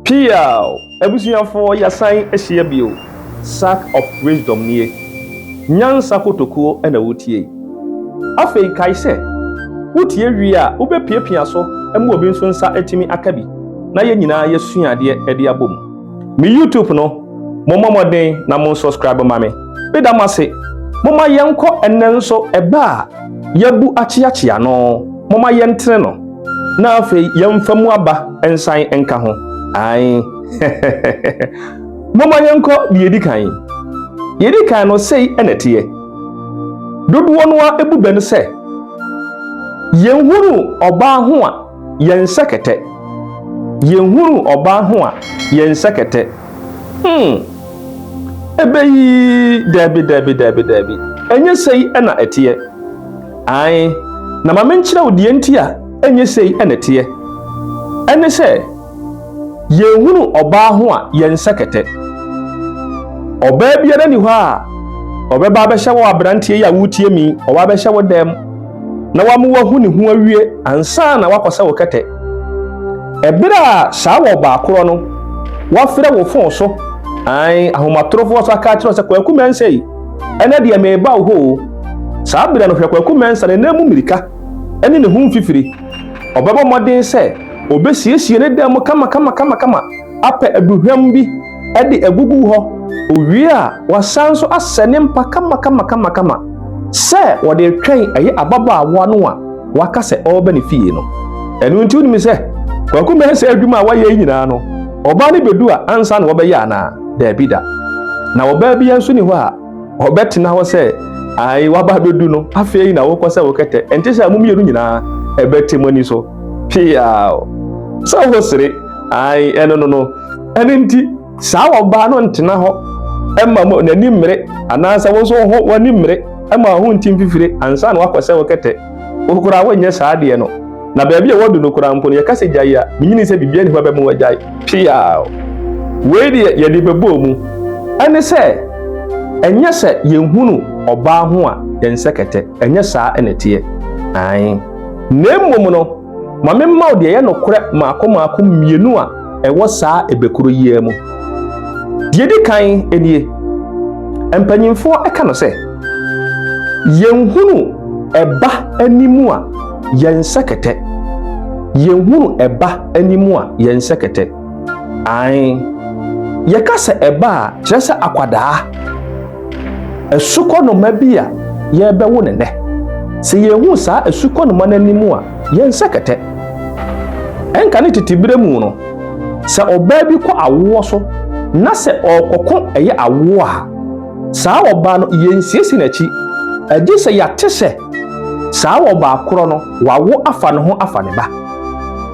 Piaw! Abusuafoɔ yɛasan ahyia bio. Sack of Wisdom nie. Nyansa kotokuo na wotie yi. Afei kae sɛ, wotie wie a wobɛpiapia so ma obi nso nsa atumi aka bi na yɛn nyinaa yɛasua adeɛ de abɔ mu. Me YouTube no, mommɔ mmɔden na mon subscribe ma me. Meda mo ase. Momma yɛnkɔ ɛnnɛ nso ɛbɛ a yɛabu akyeakyea no, momma yɛntene no na afei yɛmfa mu aba nsan nka ho. Ae. Momma yɛnkɔ deɛ ɛdi kan. Deɛ ɛdi kan no, sei na ɛteɛ. Dodoɔ no ara bu bɛ no sɛ, yɛnhunu ɔbaa ho a yɛnsɛ kɛtɛ. Yɛnhunu ɔbaa ho a yɛnsɛ kɛtɛ. Hmm. Ɛbɛ yi, daabi, daabi, daabi, daabi. Ɛnyɛ sei na ɛteɛ. Ae, na ma menkyerɛ wo deɛ nti a ɛnyɛ sei na ɛteɛ. Ɛne sɛ, yɛnhunu ɔbaa ho a yɛnsɛ kɛtɛ. Ɔbaa biara nni hɔ a ɔbɛba abɛhyɛ wo aberanteɛ yi a woretie me yi, ɔba abɛhyɛ wo dɛm na wama woahu ne ho awie ansa na wakɔsɛ wo kɛtɛ. Ɛberɛ a saa wɔ ɔbaa korɔ no, wafrɛ wo fon so, ae, ahomatorofoɔ so aka akyerɛ wo sɛ Kwaku Mensah yi, ɛnɛ deɛ mereba wo hɔ o. Saa berɛ no hwɛ Kwaku Mensah ne nan mu mmirika ne ne ho mfifiri. Ɔbɛbɔ mmɔden sɛ ɔbɛsiesie ne dan mu kamakamakamakama apɛ aduhwam bi de agugu hɔ. Ɔwie a, wasan nso asɛ ne mpa kamakamakamakama sɛ wɔde retwɛn ɛyɛ ababaawa no a waka sɛ ɔreba ne fie no. Ɛno nti wonim sɛ Kwaku Mensah adwuma a wayɛ yi nyinaa no, ɔbaa no bɛdu a ansa na wɔbɛyɛ anaa? Daabi da. Na ɔbaa biara nso nni hɔ a ɔbɛtena hɔ sɛ ae waba abɛdu no afei na wokɔ sɛ wo kɛtɛ. Ɛnte sɛ mo mmienu nyinaa ɛbɛte mo ani so. Piaw! Sɛ wosere, ae ɛno no no. Ɛno nti saa ɔbaa no ntena hɔ ma mo n'ani mmere anaasɛ wo nso wo ho w'ani mmere ma wo ho nti mfifire ansa na wakɔ sɛ wo kɛtɛ. Wo koraa wonyɛ saa adeɛ no. Na baabi a wadu no koraa mpo no yɛka sɛ gyae a, menyini sɛ biribiara nni hɔ a ɛbɛma wagyae. Piaw! Wei deɛ yɛde bɛbɔɔ mu. Ɛne sɛ, ɛnyɛ sɛ yɛnhunu ɔbaa ho a yɛnsɛ kɛtɛ, ɛnyɛ saa na ɛteɛ. Aane. Na mmom no, ma memma wo deɛ ɛyɛ nokorɛ mmaako mmaako mmienu a ɛwɔ saa ɛbɛ koro yi ara mu. Deɛ ɛdi kan nie, mpanimfoɔ ka no sɛ, Yɛnhunu ɛba anim a yɛnsɛ kɛtɛ. Yɛnhunu ɛba anim a yɛnsɛ kɛtɛ. Aane, yɛka sɛ ɛba a, kyerɛ sɛ akwadaa. Asukɔnoma bi a yɛrebɛwo no nnɛ. Sɛ yɛhu saa asukɔnoma no anim a, yɛnsɛ kɛtɛ. Ɛnka ne tete berɛ mu no, sɛ ɔbaa bi kɔ awoɔ so na sɛ ɔrekɔko ɛyɛ awoɔ a, saa ɔbaa no yɛnsiesie n'akyi, gye sɛ yɛate sɛ saa ɔbaa korɔ no wawo afa ne ho afa ne ba.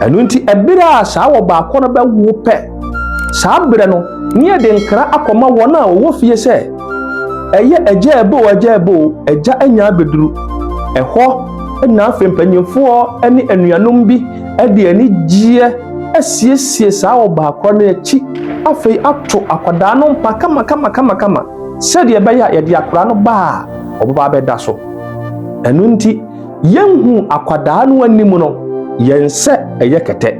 Ɛno nti ɛberɛ a saa ɔbaa korɔ no bɛwo pɛ, Saa berɛ no, ne yɛde nkra akɔma wɔn a wɔwɔ fie sɛ, Ɛyɛ agya ɛbɛ o, agya ɛbɛ o, agya anya abɛduru. Ɛhɔ na afei mpanimfoɔ ne anuanom bi de anigyeɛ asiesie saa ɔbaakorɔ no akyi, afei ato akwadaa no mpa kamakamakamakama sɛdeɛ ɛbɛyɛ a yɛde akwadaa no ba a, ɔbɛba abɛda so. Ɛno nti, yɛnhu akwadaa no anim no, yɛn sɛ ɛyɛ kɛtɛ.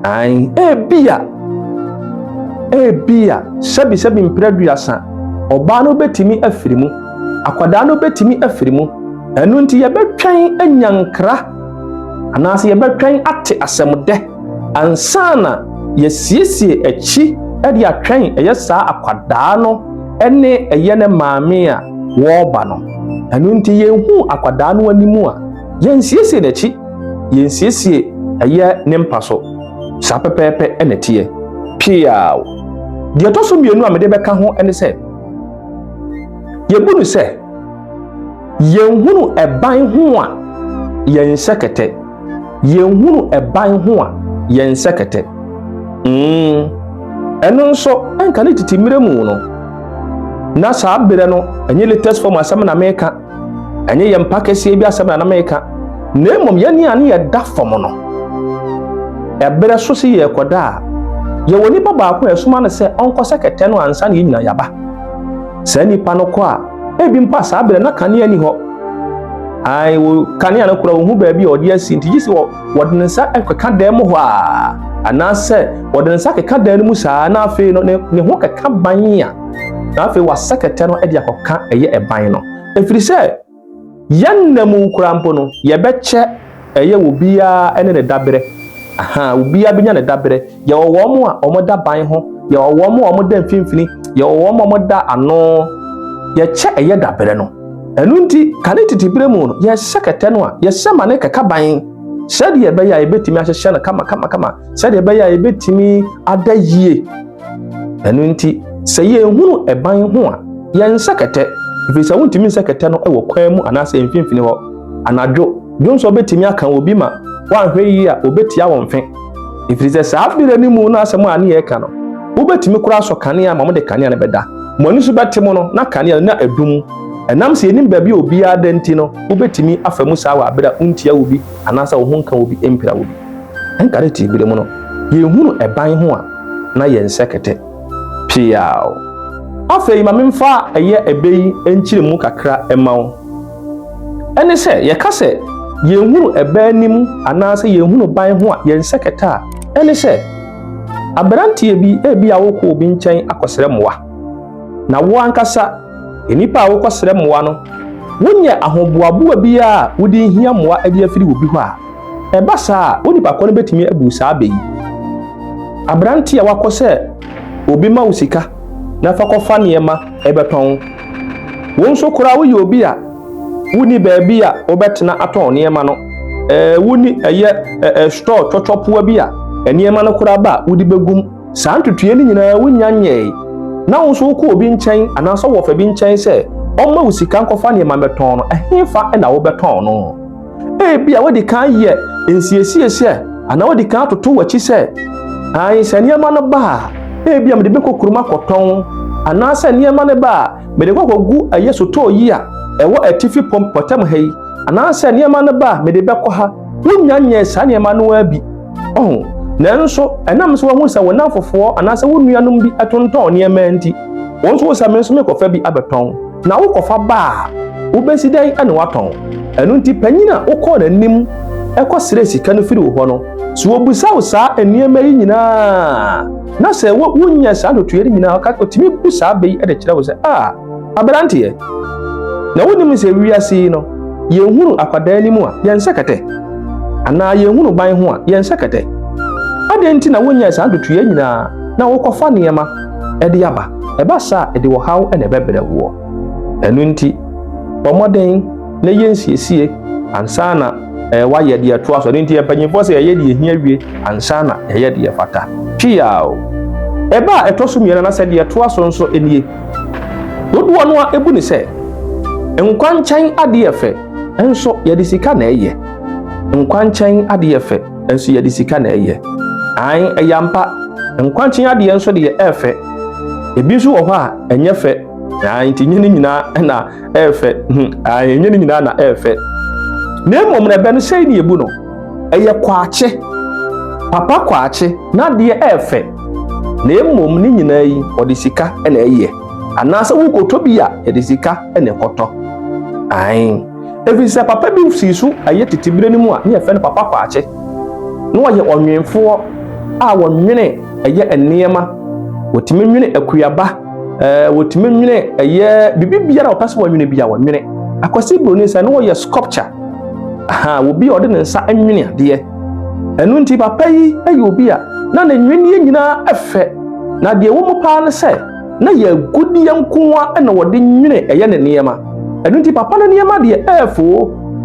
Ae, ebia, ebia, sɛbisɛbi mprɛ aduasa, ɔbaa no bɛtumi afiri mu, akwadaa no bɛtumi afiri mu. Ɛno nti yɛbɛtwɛn anya nkra, anaasɛ yɛbɛtwɛn ate asɛm dɛ, ansa na yɛasiesie akyi de atwɛn ɛyɛ saa akwadaa no ne ɛyɛ ne maame a wɔreba no. Ɛno nti yɛnhu akwadaa no anim a, yɛnsiesie n'akyi. Yɛnsiesie ɛyɛ ne mpa so. Saa pɛpɛɛpɛ na ɛteɛ. Piaw! Deɛ ɛtɔ so mmienu a mede bɛka ho ne sɛ, yɛbu no sɛ yɛnhunu ɛban ho a yɛnsɛ kɛtɛ. Yɛnhunu ɛban ho a yɛnsɛ kɛtɛ. Mm. Ɛno nso, ɛnka ne tete mmerɛ mu no, na saa berɛ no, ɛnyɛ latest form asɛm na meka. Ɛnyɛ yɛn mpa kɛseɛ bi asɛm na na meka, na mmom yɛn a ne yɛda fam no. Ɛberɛ so sɛ yɛrekɔda a, yɛwɔ nipa baako a yɛsoma no sɛ ɔnkɔsɛ kɛtɛ no ansa na yɛn nyinaa yɛaba. Saa nipa no kɔ a, ebi mpo a saa berɛ na kanea ni hɔ. Ae, wɔ kanea no koraa wɔhu baabi a ɔde asi nti gye sɛ wɔde ne nsa kɔka dan mu hɔ a. anaasɛ wɔde ne nsa keka dan no mu saa na afei no ne ne ho keka ban a, na afei wasɛ kɛtɛ no de akɔka ɛyɛ ɛban no. Ɛfiri sɛ yɛn nna mu koraa mpo no, yɛbɛkyɛ ɛyɛ obiara ne ne daberɛ. Aha, obiara bɛnya ne daberɛ. Yɛwɔ wɔn a wɔda ban ho, yɛwɔ wɔn a wɔda mfimfini, yɛwɔ wɔn a wɔda ano. Yɛkyɛ ɛyɛ daberɛ no. Ɛno nti, kane tete berɛ mu no, yɛhyɛ kɛtɛ no a, yɛhyɛ ma ne kɛka ban sɛdeɛ ɛbɛyɛ a yɛbɛtumi ahyehyɛ no kama kama kama, sɛdeɛ ɛbɛyɛ a yɛbɛtumi ada yie. Ɛno nti, sɛ yɛnhunu ɛban ho a, yɛnsɛ kɛtɛ, ɛfiri sɛ wontumi nsɛ kɛtɛ no wɔ kwan mu anaasɛ mfimfini hɔ. Anadwo, dwonsɔ bɛtumi aka obi ma woanhwɛ yie a ɔbɛtia wo mfe. Ɛfiri sɛ saa berɛ no mu no asɛm a ne yɛreka no, wobɛtumi koraa asɔ kanea ma mode kanea no bɛda. Mo ani so bɛte mo no, na kanea no na adum. Ɛnam sɛ yɛnim baabi a obiara da nti no, wobɛtumi afa mu saa wɔ aberɛ a wontia obi anaasɛ wo ho nka obi mpira obi. Ɛnkare tee berɛ mu no, yɛnhunu ɛban ho a na yɛnsɛ kɛtɛ. Piaw! Afei ma memfa ɛyɛ ɛbɛ yi nkyerɛmu kakra mma wo. Ɛne sɛ, yɛka sɛ yɛnhunu ɛbɛ anim anaasɛ yɛnhunu ban ho a yɛnsɛ kɛtɛ a, ɛne sɛ, aberanteɛ bi ebia wokɔ obi nkyɛn akɔsrɛ mmoa, na wo ankasa, nnipa a wokɔsrɛ mmoa no, wonyɛ ahoboaboa biara a wode hia mmoa de afiri obi hɔ a, ɛba saa a, wo nipa korɔ no bɛtumi abu saa bɛ yi. Aberante a wakɔ sɛ obi ma wo sika na fa kɔfa nneɛma bɛtɔn. Wo nso koraa woyɛ obi a wonni baabi a wobɛtena atɔn nneɛma no. Ɛɛ wonni ɛyɛ ɛɛ store twɔtwɔpoa bi a nneɛma no koraa ba a wode bɛgum. Saa ntotoeɛ no nyinaa wonnya nyɛe. Na wo nso wokɔ obi nkyɛn anaasɛ wɔfa bi nkyɛn sɛ ɔmma wo sika nkɔfa nneɛma mmɛtɔn no, ɛhefa na wobɛtɔn no? Ebia woadi kan ayɛ nsiesie sɛ anaa woadi kan atoto w'akyi sɛ, ae, sɛ nneɛma no ba a, ebia mede bɛkɔ kurom akɔtɔn, anaasɛ nneɛma no ba a, mede kɔ akɔgu ɛyɛ sotɔɔ yi a ɛwɔ atifi pɔm pɔtam ha yi, anaasɛ nneɛma no ba a, mede bɛkɔ ha. Wonnya nyɛɛ saa nneɛma no ara bi. Ɔho. Nanso, ɛnam sɛ woahu sɛ wo nnamfofoɔ anaasɛ wo nuanom bi tontɔn nneɛma nti, wo nso wo sɛ me nso mekɔfa bi abɛtɔn. Na wokɔfa ba a, wobɛsi dɛn na woatɔn? Ɛno nti, panyin a wokɔɔ n'anim kɔsrɛɛ sika no firi wo hɔ no, sɛ ɔbisa wo saa nneɛma yi nyinaa, na sɛ wonyɛ saa ntotoeɛ no nyinaa, ɔtumi bu saa bɛ yi de kyerɛ wo sɛ, Ah, aberanteɛ, na wonim sɛ wiase yi no, yɛnhunu akwadaa anim a, yɛnsɛ kɛtɛ, anaa yɛnhunu ban ho a, yɛnsɛ kɛtɛ. Adɛn nti na wonyɛɛ saa ntotoeɛ nyinaa na wokɔfa nneɛma de aba? Ɛba saa a, ɛde ɔhaw na ɛbɛbrɛ woɔ. Ɛno nti, bɔ mmɔden na yɛ nsiesie ansa na eh, woayɛ deɛ ɛtoa so. Ɛno nti, mpanyinfoɔ sɛ yɛyɛ deɛ ɛhia wie ansa na yɛyɛ deɛ ɛfata. Piaw! Ɛba a ɛtɔ so mmienu anaasɛ deɛ ɛtoa so nso nie. Dodoɔ no ara bu no sɛ nkwankyɛn adeɛ fɛ, nso yɛde sika na ɛyɛ. Nkwankyɛn adeɛ fɛ, nso yɛde sika na ɛyɛ. Ae, ɛyɛ ampa. Nkwankyɛn adeɛ nso deɛ ɛyɛ fɛ. Ebi nso wɔ hɔ a ɛnyɛ fɛ. Ae, nti nyɛ ne nyinaa na ɛyɛ fɛ. Hmm, ae, nyɛ ne nyinaa na ɛyɛ fɛ. Na mmom na ɛbɛ no sɛi ne yɛbu no. Ɛyɛ kwakye. Papa kwakye, n'adeɛ ɛyɛ fɛ. Na mmom ne nyinaa yi, ɔde sika na ɛyɛ. Anaasɛ wokɔtɔ bi a, yɛde sika na ɛkɔtɔ. Ae. Ɛfiri sɛ papa bi sii so ɛyɛ tete berɛ no mu a ne yɛfrɛ no Papa Kwakye. Na ɔyɛ ɔnwenfoɔ a wɔnwene ɛyɛ nneɛma. Wɔtumi nwene akuaba, ɛɛ wɔtumi nwene ɛyɛ biribi biara a wɔpɛ sɛ wɔnwene bi a wɔnwene. Akwasi Broni sɛ na ɔyɛ sculpture. Aha, obi a ɔde ne nsa nwene adeɛ. Ɛno nti papa yi yɛ obi a na ne nweneɛ nyinaa fɛ. Na deɛ ɛwɔ mu paa ne sɛ, na yɛ agudeɛ nko ara na wɔde nwene ɛyɛ ne nneɛma. Ɛno nti papa no nneɛma deɛ ɛyɛ fo.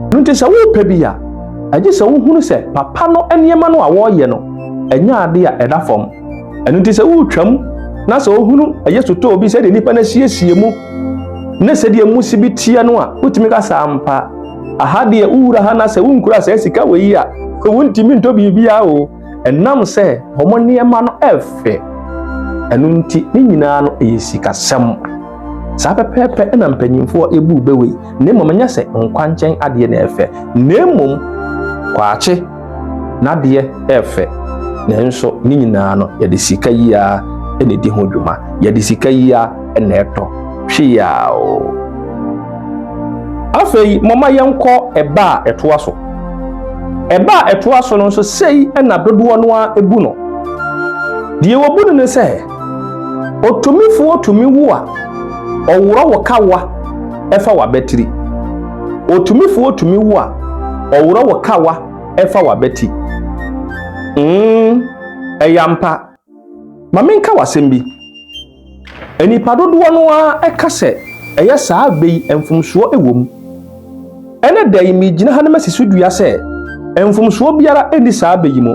Ɛno nti sɛ worepɛ bi a, ɛgye sɛ wohunu sɛ papa no nneɛma no a wɔreyɛ no, ɛnyɛ adeɛ a ɛda fam. Ɛno nti sɛ woretwam na sɛ wohunu ɛyɛ sotɔɔ bi sɛdeɛ nnipa no asiesie mu ne sɛdeɛ mu si bi teɛ no a, wotumi ka sɛ ampa, aha deɛ wowura ha na sɛ wonkura saa sika wei yi a, wontumi ntɔ biribiara o. Ɛnam sɛ wɔn nneɛma no ɛfɛ, ɛno nti ne nyinaa no ɛyɛ sikasɛm. Saa pɛpɛɛpɛ na mpanyimfoɔ ebu bɛ wei, na mmom ɛnyɛ sɛ nkwankyɛn adeɛ na ɛfɛ, na mmom kwakye n'adeɛ ɛfɛ. Nanso ne nyinaa no yɛde sika yi ara na ɛdi ho dwuma, yɛde sika yi ara na ɛtɔ. Hweaw! Afei momma yɛnkɔ ɛba a ɛtoa so. Ɛba a ɛtoa so no nso, sei na dodoɔ no ara bu no. Deɛ wɔbu no ne sɛ, otumifoɔ tumi wo a, ɔworɔ wo kawa fa w'abatiri. Otumifoɔ tumi wo a, ɔworɔ wo kawa fa w'abati. Mm, ɛyɛ ampa. Ma menka wo asɛm bi. Nnipa dodoɔ no ara ka sɛ ɛyɛ saa bɛ yi mfomsoɔ wɔ mu. Ɛnnɛ da yi megyina ha na masi so dua sɛ mfomsoɔ biara nni saa bɛ yi mu.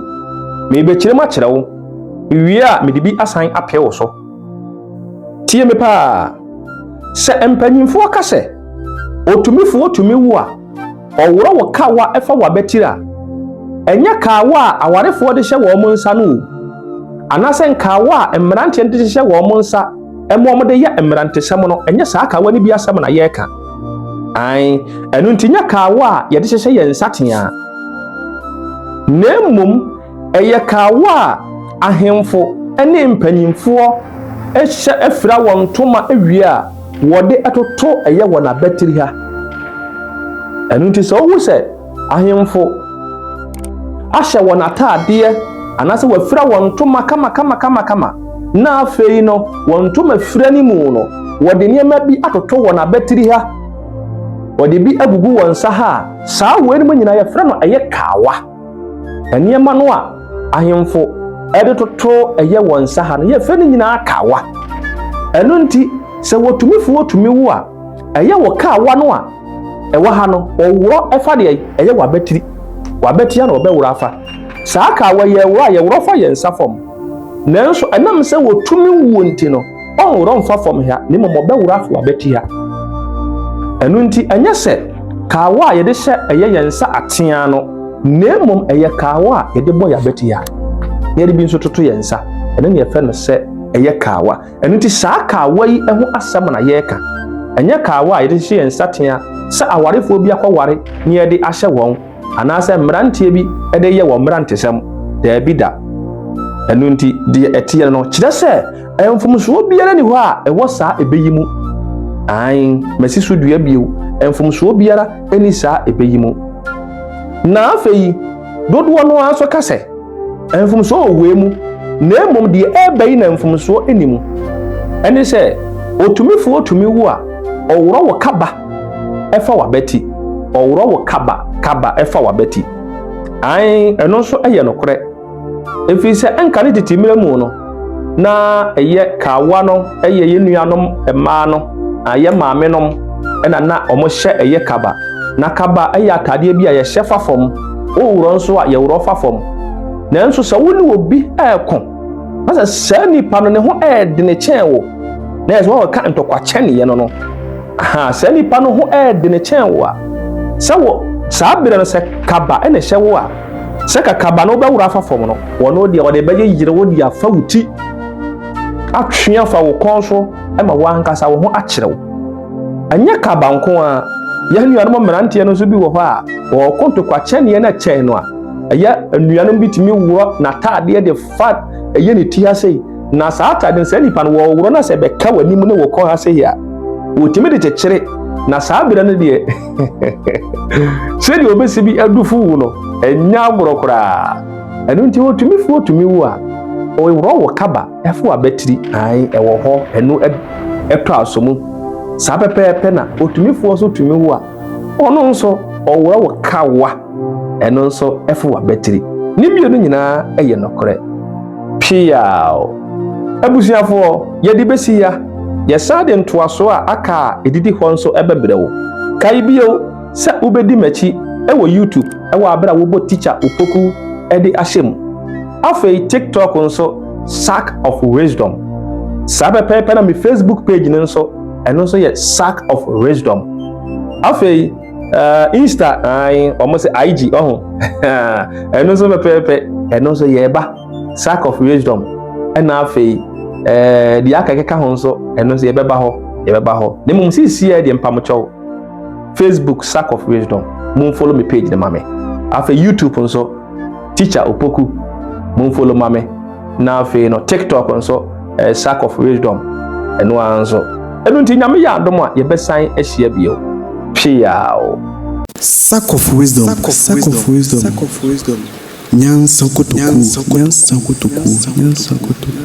Merebɛkyerɛ mu akyerɛ wo. Mewie a mede bi asan apee wo so. Tie me paa. Sɛ mpanyimfoɔ ka sɛ otumifoɔ tumi wo a, Ɔworɔ wo kawa fa w'abatiri a, ɛnyɛ kawa a awarefoɔ de hyɛ wɔn nsa no o, anaasɛ nkawa a mmeranteɛ de hyehyɛ wɔn nsa ma wɔde yɛ mmerantesɛm no, ɛnyɛ saa kawa no bi asɛm na yɛreka. Ae, ɛno nti nyɛ kawa a yɛde hyehyɛ yɛn nsateaa, na mmom ɛyɛ kawa a ahemfo ne mpanyimfoɔ hyɛ fira wɔn ntoma wie a wɔde toto ɛyɛ wɔn abatiri ha. Ɛno nti sɛ wohu sɛ ahemfo ahyɛ wɔn ataadeɛ anaasɛ wɔafira wɔn ntoma kamakamakamakama na afei no wɔn ntoma fira no mu no wɔde nneɛma bi atoto wɔn abatiri ha, wɔde bi agugu wɔn nsa ha a, saa weinom nyinaa yɛfrɛ no ɛyɛ kawa. Nneɛma no a ahemfo de toto ɛyɛ wɔn nsa ha no yɛfrɛ no nyinaa kawa. Ɛno nti sɛ wɔtumifoɔ tumi wo a, Ɛyɛ wo kawa no a ɛwɔ ha no, wɔworɔ fa deɛ ɛyɛ w'abatiri. W'abati ara na wɔbɛworɔ afa. Saa kawa yi yɛworɔ a, yɛworɔ fa yɛn nsa fam. Nanso ɛnam sɛ wɔtumi wuo nti no, ɔnworɔ mfa fam ha, na mmom ɔbɛworɔ afa w'abati ha. Ɛno nti, ɛnyɛ sɛ kawa a yɛde hyɛ ɛyɛ yɛn nsa ateaa no, na mmom ɛyɛ kawa a yɛde bɔ yɛn abati ha, na yɛde bi nso toto yɛn nsa. Ɛno na yɛfrɛ no sɛ ɛyɛ kawa. Ɛno nti saa kawa yi ho asɛm na yɛreka. Ɛnyɛ kawa a yɛde hyehyɛ yɛn nsateaa sɛ awarefoɔ bi akɔware na yɛde ahyɛ wɔn, anaasɛ mmeranteɛ bi de reyɛ wɔn mmerantesɛm. Daabi da. Ɛno nti deɛ ɛteɛ no kyerɛ sɛ mfomsoɔ biara nni hɔ a ɛwɔ saa ɛbɛ yi mu. Aane, masi so dua bio, mfomsoɔ biara nni saa ɛbɛ yi mu. Na afei dodoɔ no ara nso ka sɛ, Mfomsoɔ wɔ wei mu, na mmom deɛ ɛreba yi na mfomsoɔ nni mu. Ɛne sɛ, otumifoɔ tumi wo a, ɔworɔ wo kaba fa w'abati. Ɔworɔ wo kaba, kaba fa w'abati. Ae, ɛno nso yɛ nokorɛ. Ɛfiri sɛ ɛnka ne tete mmerɛ mu no, na ɛyɛ kawa no yɛ yɛn nuanom mmaa no, yɛn maamenom na na wɔhyɛ ɛyɛ kaba. Na kaba yɛ ataadeɛ bi a yɛhyɛ fa fam, woworɔ nso a yɛworɔ fa fam. Nanso sɛ wo ne obi reko na sɛ saa nipa no ne ho ɛɛdene kyɛn wo, na yɛ sɛ wɔka ntɔkwa kyɛneɛ no no, aha, saa nipa no ho ɛɛdene kyɛn wo a, sɛ wɔ saa berɛ no sɛ kaba na ɛhyɛ wo a, sɛ ka kaba no wobɛworɔ afa fam no, wɔno deɛ wɔde bɛyɛ yere wo de afa wo ti, atwe afa wo kɔn so ma wo ankasa wo ho akyerɛ wo. Ɛnyɛ kaba nko ara, yɛn nuanom mmeranteɛ no nso bi wɔ hɔ a, wɔko ntokwa kyɛneɛ na kyɛn no a, ɛyɛ anuanom bi tumi worɔ n'ataadeɛ de fa ɛyɛ ne ti ha sei, na saa ataadeɛ no saa nipa no wɔworɔ na sɛ ɛbɛka w'anim ne wo kɔn ha sei a, wɔtumi de kyekyere, na saa berɛ no deɛ sɛdeɛ wɔbɛsi bi adufu wo no, ɛnyɛ agorɔ koraa. Ɛno nti otumifoɔ tumi wo a, ɔworɔ wo kaba Ɛfo abatiri, ae, ɛwɔ hɔ, ɛno ɛtɔ aso mu. Saa pɛpɛɛpɛ na otumifoɔ nso tumi wo a, ɔno nso ɔworɔ wo kawa, ɛno nso ɛfo abatiri. Ne mmienu nyinaa yɛ nokorɛ. Piaw! Abusuafoɔ, yɛde bɛsi ya. Yɛsan de ntoasoɔ a aka a ɛdidi hɔ nso bɛbrɛ wo. Kae bio sɛ wobɛdi m'akyi wɔ YouTube wɔ aberɛ a wobɔ Teacher Opoku de ahyɛ mu. Afei TikTok nso Sack of Wisdom. Saa pɛpɛɛpɛ na me Facebook page no nso, ɛno nso yɛ Sack of Wisdom. Afei uh, Insta, ae, wɔn sɛ IG, ɔho. ɛno nso pɛpɛɛpɛ, ɛno nso yɛreba Sack of Wisdom. Ɛna afei ɛɛ eh, deɛ aka keka ho nso, ɛno nso yɛbɛba hɔ, yɛbɛba hɔ. Na mmom sisi yɛ deɛ mpamokyɛw. Facebook Sack of Wisdom, mo follow me page no ma me. Afei YouTube nso Teacher Opoku, mo follow ma me. Na afei no TikTok nso eh, Sack of Wisdom, ɛno ara nso. Ɛno nti Nyame yɛ adom a yɛbɛsan ahyia bio. Peaw. Sack of Wisdom, Sack of Wisdom, Sack of Wisdom. Nyansa kotokuo, nyansa kotokuo, nyansa kotokuo.